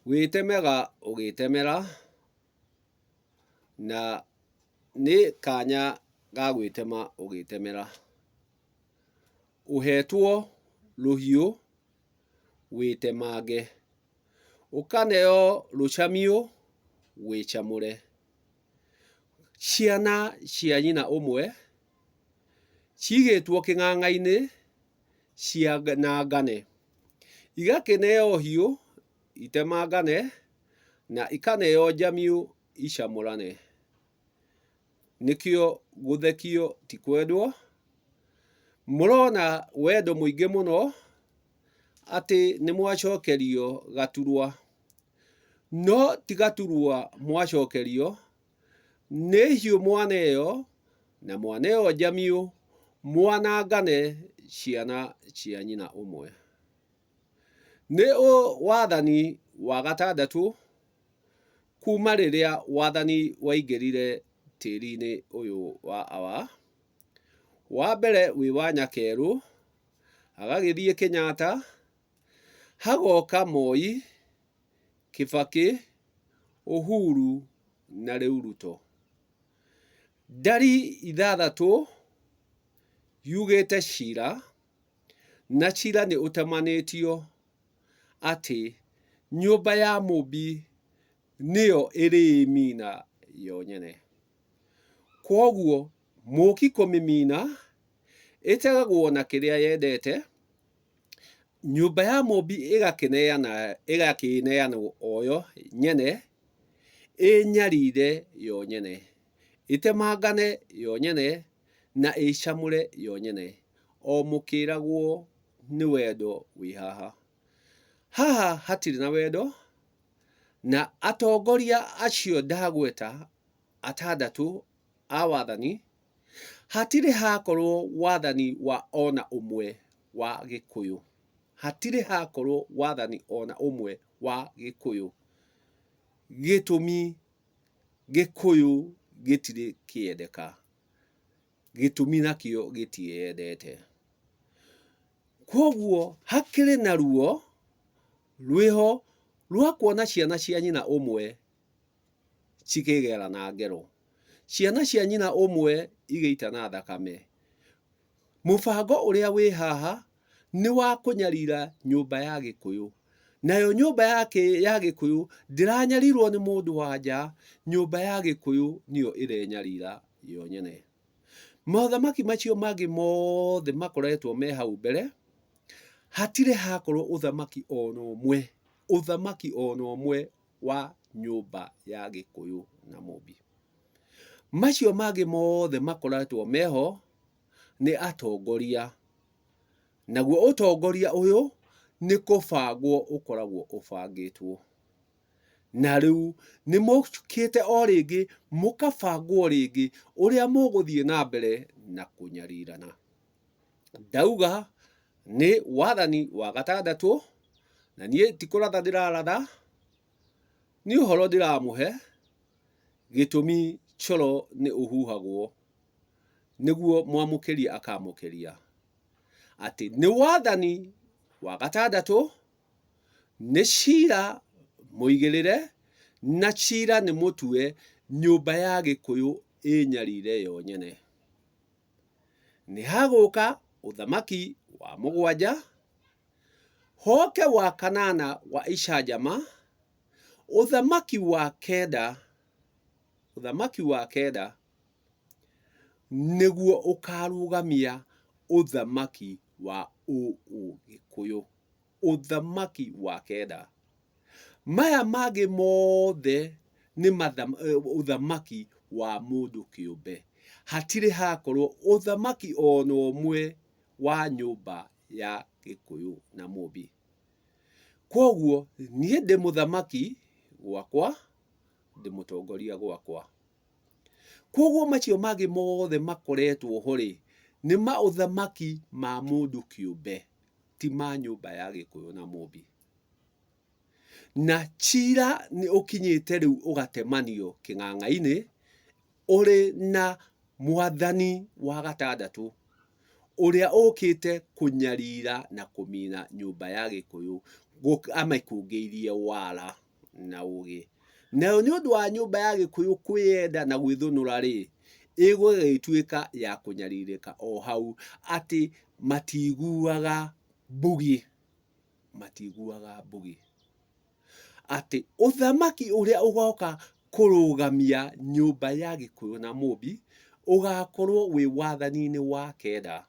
Wĩtemega ũgĩtemera, na nĩ kanya ga gwĩtema ũgĩtemera. Ũhetwo rũhiũ wĩtemange, ũkaneo rũcamiũ wĩcamũre. Ciana cia nyina ũmwe cigĩtwo kĩng'ang'a-inĩ cianangane, igakĩneo hiũ itemangane na ikaneo njamiũ icamũrane. Nĩkĩo gũthekio ti kwendwo. Mũrona wendo mũingĩ mũno atĩ nĩ mwacokerio gaturwa. No ti gaturwa mwacokerio, nĩ hiũ mwaneo na mwaneo njamiũ mwanangane ciana cia nyina ũmwe. Nĩ wathani wa gatandatũ kuma rĩrĩa wathani waingĩrire tĩri-inĩ ũyũ wa Awa. Wa mbere wĩ wa Nyakerũ, agagĩthiĩ Kenyatta, hagoka Moi, Kibaki, Uhuru na rĩu Ruto. Ndari ithathatũ yugĩte cira, na cira nĩ ũtemanĩtio atĩ nyũmba ya Mũmbi nĩyo ĩrĩĩmina yo nyene. Kwoguo mũki kũmĩmina ĩtegagwo na kĩrĩa yendete, nyũmba ya Mũmbi ĩgakĩneana ĩgakĩneanwo o yo nyene, ĩnyarire yo nyene, ĩtemangane yo nyene na ĩcamũre yo nyene, o mũkĩragwo nĩ wendo wĩ haha. Haha hatirĩ na wendo, na atongoria acio ndagweta atandatũ a wathani, hatirĩ hakorwo wathani wa ona ũmwe wa Gĩkũyũ. Hatirĩ hakorwo wathani ona ũmwe wa Gĩkũyũ. Gĩtũmi Gĩkũyũ gĩtirĩ kĩendeka. Gĩtũmi nakĩo gĩtiĩyendete. Kwoguo hakĩrĩ na ruo rwĩho rwa kuona ciana cia nyina ũmwe cikĩgerana ngero, ciana cia nyina ũmwe igĩitana thakame. Mũbango ũrĩa wĩ haha nĩ wa kũnyarira nyũmba ya Gĩkũyũ. Nayo nyũmba ya Gĩkũyũ ndĩranyarirwo nĩ mũndũ wa nja, nyũmba ya Gĩkũyũ nĩyo ĩrenyarira yo nyene. Mothamaki macio mangĩ mothe makoretwo me hau mbere, hatirĩ hakorwo ũthamaki ona ũmwe, ũthamaki ona ũmwe wa nyũmba ya Gĩkũyũ na Mũmbi. Macio mangĩ mothe makoretwo meho nĩ atongoria, naguo ũtongoria ũyũ nĩ kũbangwo ũkoragwo ũbangĩtwo. Na rĩu nĩ mũkĩte o rĩngĩ mũkabangwo rĩngĩ ũrĩa mũgũthiĩ na mbere na kũnyarirana. Ndauga nĩ wathani wa gatandatũ, na niĩ ti kũratha ndĩraratha, nĩ ũhoro ndĩramũhe, gĩtũmi coro nĩ ũhuhagwo nĩguo mwamũkĩria akamũkĩria, atĩ nĩ wathani wa gatandatũ, nĩ cira mũigĩrĩre, na cira nĩ mũtue nyũmba ya Gĩkũyũ ĩnyarire yo nyene. Nĩ hagũka ũthamaki wa mũgwanja, hoke wa kanana wa icanjama, ũthamaki wa kenda, ũthamaki wa kenda nĩguo ũkarũgamia ũthamaki wa Ũgĩkũyũ. Ũthamaki wa kenda. Maya mangĩ mothe nĩ ũthamaki wa mũndũ kĩũmbe. Hatirĩ hakorwo ũthamaki ona ũmwe wa nyũmba ya Gĩkũyũ na Mũmbi. Kwoguo niĩ ndĩ mũthamaki gwakwa, ndĩ mũtongoria gwakwa. Kwoguo macio mangĩ mothe makoretwo ho rĩ, nĩ maũthamaki ma mũndũ kĩũmbe, ti ma nyũmba ya Gĩkũyũ na Mũmbi. Na cira nĩ ũkinyĩte rĩu ũgatemanio kĩng'ang'a-inĩ, ũrĩ na mwathani wa gatandatũ, ũrĩa ũkĩte kũnyarira na kũmina nyũmba ya Gĩkũyũ, amĩkũngĩirie wara. na ũgĩ. Nayo nĩ ũndũ wa nyũmba ya Gĩkũyũ kwĩyenda na gwĩthũnũra rĩ, ĩgũgĩtuĩka ya kũnyarirĩka o hau atĩ matiguaga mbugi, matiguaga mbugi. Atĩ ũthamaki ũrĩa ũgoka kũrũgamia nyũmba ya Gĩkũyũ na Mũmbi ũgakorwo wĩ wathani-inĩ wa kenda.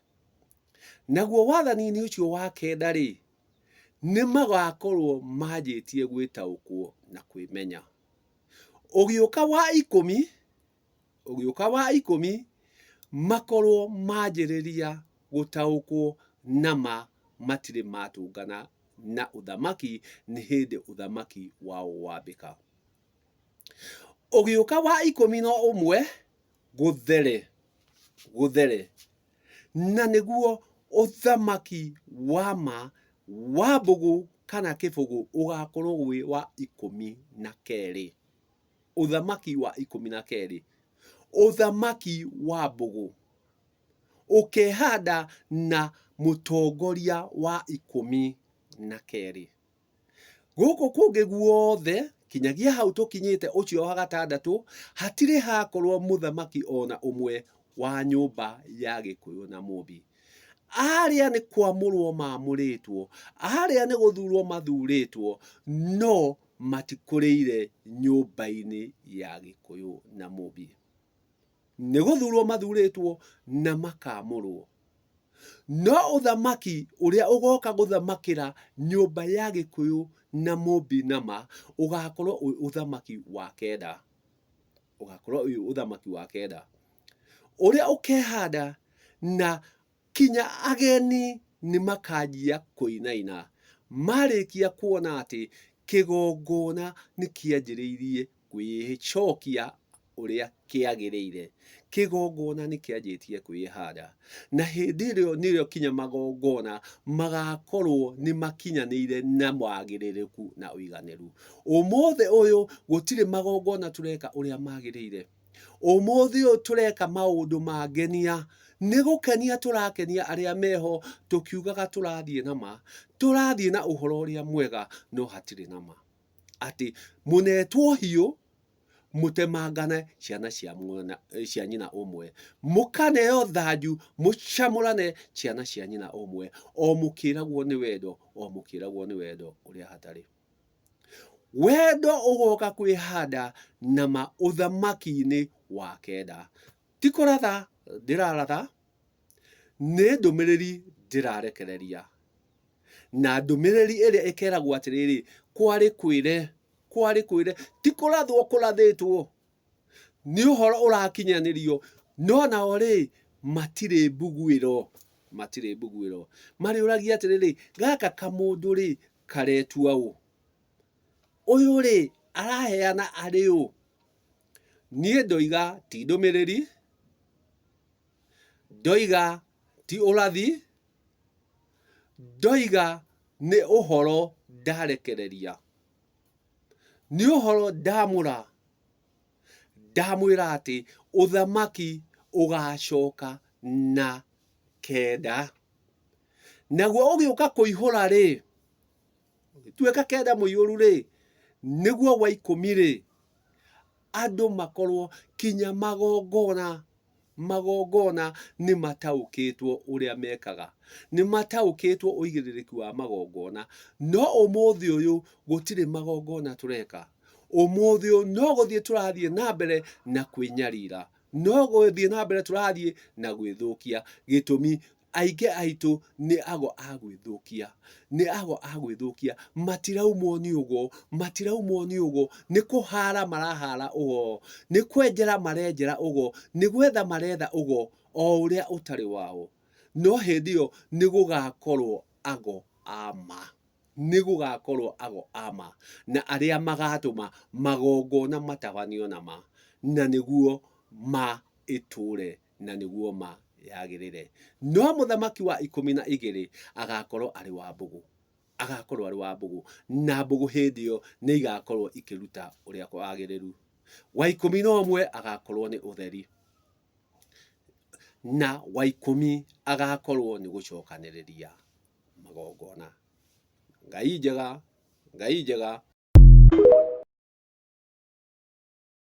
Naguo wathani-inĩ ũcio wa kenda-rĩ, nĩ magakorwo manjĩtie gwĩtaũkwo na kwĩmenya. Ũgĩũka wa ikũmi, ũgĩũka wa ikũmi, makorwo manjĩrĩria gũtaũkwo na ma matirĩ matũngana na ũthamaki, nĩ hĩndĩ ũthamaki wao wambĩka. Ũgĩũka wa 11, gũthere, gũthere, na nĩguo ũthamaki wa ma wa mbũgũ kana kĩbũgũ ũgakorwo wĩ wa 12. Ũthamaki wa 12, ũthamaki wa mbũgũ ũkehanda na mũtongoria wa 12. Gũkũ kũngĩ guothe kinyagia hau tũkinyĩte ũcio wa gatandatũ, hatirĩ hakorwo mũthamaki ona ũmwe wa nyũmba ya Gĩkũyũ na Mũmbi. Arĩa nĩ kwamũrwo mamũrĩtwo, arĩa nĩ gũthurwo mathurĩtwo, no matikũrĩire nyũmba-inĩ ya Gĩkũyũ na Mũmbi. Nĩ gũthurwo mathurĩtwo na makamũrwo. No ũthamaki ũrĩa ũgoka gũthamakĩra nyũmba ya Gĩkũyũ na Mũmbi na ma, ũgakorwo wĩ ũthamaki wa kenda. Ũgakorwo wĩ ũthamaki wa kenda. Ũrĩa ũkehanda na Kinya ageni nĩ makanjia kũinaina marĩkia kuona atĩ kĩgongona nĩ kĩanjĩrĩirie kwĩcokia ũrĩa kĩagĩrĩire. Kĩgongona nĩ kĩanjĩtie kwĩhanda. Na hĩndĩ ĩyo nĩrĩo kinya magongona magakorwo nĩ makinyanĩire na wagĩrĩrĩku na ũiganĩru. Ũmũthĩ ũyũ gũtirĩ magongona tũreka ũrĩa magĩrĩire. Ũmũthĩ ũyũ tũreka maũndũ mangenia, nĩ gũkenia tũrakenia arĩa meho tũkiugaga tũrathiĩ na ma, tũrathiĩ na ũhoro ũrĩa mwega no hatirĩ na ma. Atĩ mũnetwo hiũ mũtemangane ciana cia mwana, cia nyina ũmwe, mũkaneo thanju mũcamũrane ciana cia nyina ũmwe, o mũkĩragwo nĩ wendo, o mũkĩragwo nĩ wendo ũrĩa hatarĩ. Wendo ũgoka kwĩhanda na ma ũthamaki-inĩ wa kenda. Ti kũratha ndĩraratha, nĩ ndũmĩrĩri ndĩrarekereria. Na ndũmĩrĩri ĩrĩa ĩkeragwo atĩrĩrĩ, kwarĩ kwĩre, kwarĩ kwĩre, ti kũrathwo kũrathĩtwo, nĩ ũhoro ũrakinyanĩrio, no nao rĩ, matirĩ mbuguĩro, matirĩ mbuguĩro. Marĩũragia atĩrĩrĩ, gaka kamũndũ rĩ, karetua ũ? Ũyũ rĩ, araheana arĩ ũ? Niĩ ndoiga ti ndũmĩrĩri, ndoiga ti ũrathi, ndoiga nĩ ũhoro ndarekereria. Nĩ ũhoro ndamũra, ndamwĩra atĩ ũthamaki ũgacoka na kenda. Naguo ũgĩũka kũihũra rĩ, ũgĩtuĩka kenda mũiyũru rĩ, nĩguo wa ikũmi rĩ, andũ makorwo kinya magongona, magongona nĩ mataũkĩtwo ũrĩa mekaga, nĩ mataũkĩtwo ũigĩrĩrĩki wa magongona, no ũmũthĩ ũyũ gũtirĩ magongona tũreka. Ũmũthĩ ũyũ no gũthiĩ tũrathiĩ na mbere na kwĩnyarira, no gũthiĩ na mbere tũrathiĩ na gwĩthũkia. Gĩtũmi aingĩ aitũ nĩ ago a gwĩthũkia, nĩ ago a gwĩthũkia, matiraumwo nĩ ũgo, matiraumwo nĩ ũgo, nĩ kũhara marahara ũgo, nĩ kwenjera marenjera ũgo, nĩ gwetha maretha ũgo o ũrĩa ũtarĩ wao. No hĩndĩ ĩyo nĩ gũgakorwo ago a ma. Nĩ gũgakorwo ago a ma, na arĩa magatũma magongona matabanio na ma, na nĩguo ma ĩtũre na nĩguo ma yagĩrĩre. No mũthamaki wa 12 agakorwo arĩ wa mbũgũ, agakorwo arĩ wa mbũgũ, na mbũgũ hĩndĩ ĩyo nĩ igakorwo ikĩruta ũrĩa wagĩrĩru. Wa 11 agakorwo nĩ ũtheri, na wa ikũmi agakorwo nĩ gũcokanĩrĩria magongona. Ngai njega, Ngai njega.